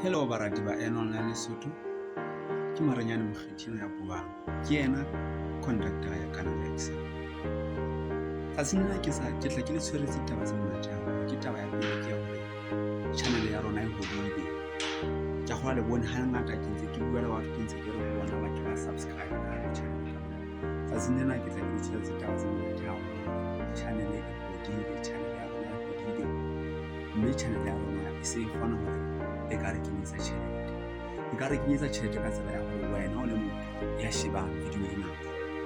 Hello barati ba N Online Lesotho, ke Marenyane Mokgethi ena ya buang. Ke yena conductor ya Canalex. Tsatsing lena ke sa ke tla ke le tshweretse ditaba tse monate haholo. Ke taba ya pele ke ya hore channel ya rona e hodile. Ke a kgolwa le bone hangata ke ntse ke bua le batho ke ntse ke re ho bona batho ba subscribe ka hare channel ka mona. Tsatsing lena ke tla ke le tshweretse taba tse monate haholo. Channel e hodile, channel ya rona e hodile mme channel ya rona e se e kgona hore e ka re kenyetsa tjhelete. E ka re kenyetsa tjhelete ka tsela ya hore wena o le motho ya shebang video ena,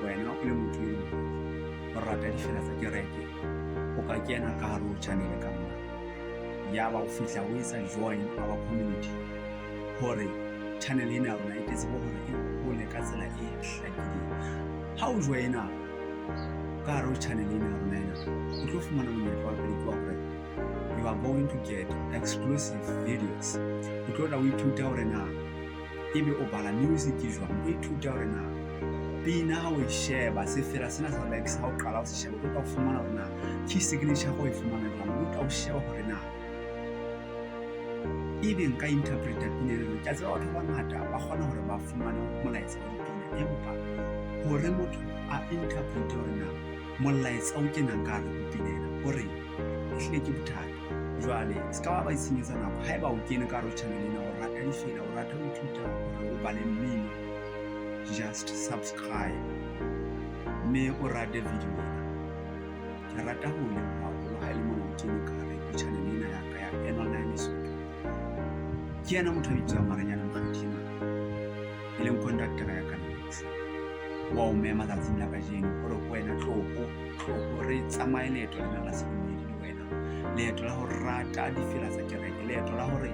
wena o le motho e leng hore o rata difela tsa kereke, o ka kena ka hare ho channel ka mona. Ya ba o fihla o etsa join our community hore channel ena ya rona e tle tsebe hore e hole ka tsela e hlakileng. Ha o join-a ka hare ho channel ena ya rona ena, o tlo fumana monyetla wa pele ke wa hore you are going to get exclusive videos. O tlo tla o ithuta hore na ebe o bala music jwang, o ithuta hore na pina ha o e sheba sefela sena sa likes ha o qala o se sheba, o tlo tla o fumana hore na key signature o e fumana jwang, o tlo tla o sheba hore na ebe nka interpret-a pina ena jwang. Ke a tseba batho ba bangata ba kgona hore ba fumane molaetsa wa dipina, empa hore motho a interpret-e hore na molaetsa o kenang ka hare ho pina ena o reng, ehlile ke bothata. Jwale se ka ba ba itshenyetsa nako haeba o kene ka hare ho channel ena, o rata difela, o rata ho ithuta hore o bale mmino, just subscribe mme o rate video ena. Ke rata ho leboha haholo ha e le mona o kene ka hare ho channel ena ya ka ya N Online Lesotho. Ke yena motho a bitswang Marenyane Mokgethi ena, e leng conductor ya Canalex. Wa o mema tsatsing la kajeno hore wena tloho, tloho re tsamaye leeto lena la sedumedi le wena. Leeto la ho rata difela tsa kereke, leeto la hore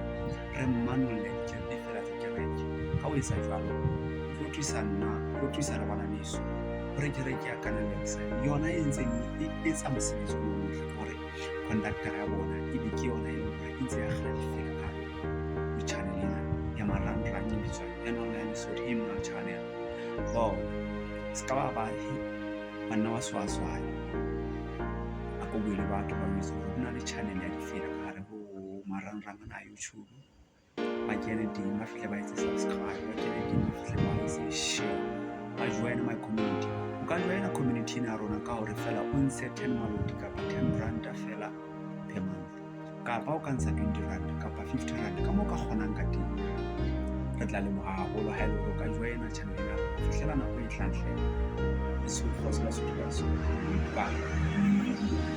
re manolle difela tsa kereke. Ka ho etsa jwalo, o tlo thusa nna, o tlo thusa le bana beso hore kereke ya Canalex yona e ntseng e etsa mosebetsi o motle ke hore conductor ya bona ebe ke yona e leng hore e ntse e akgela difela ka hare ho channel ena ya marangrang e bitswang N Online Lesotho Hymnal Channel. Bona se ka ba ba banna ba swaswaya, a ko bue le batho ba jwetse hore ho na le channel ya difela ka hare ho marangrang ana a YouTube. Ba kene teng, ba fihle ba etse subscribe, ba kene teng, ba fihle ba etse share, ba join my community. O ka join-a community ena ya rona ka hore feela o ntshe ten maloti kapa ten ranta feela per month, kapa o ka ntsha 20 rand kapa 50 rand ka moo o ka kgonang ka teng. Re tla leboha haholo ha e le hore o ka join-a channel ena ya rona. Ho fihlela nako e tlang hle, Lesotho, Basotho, Basotho, bye.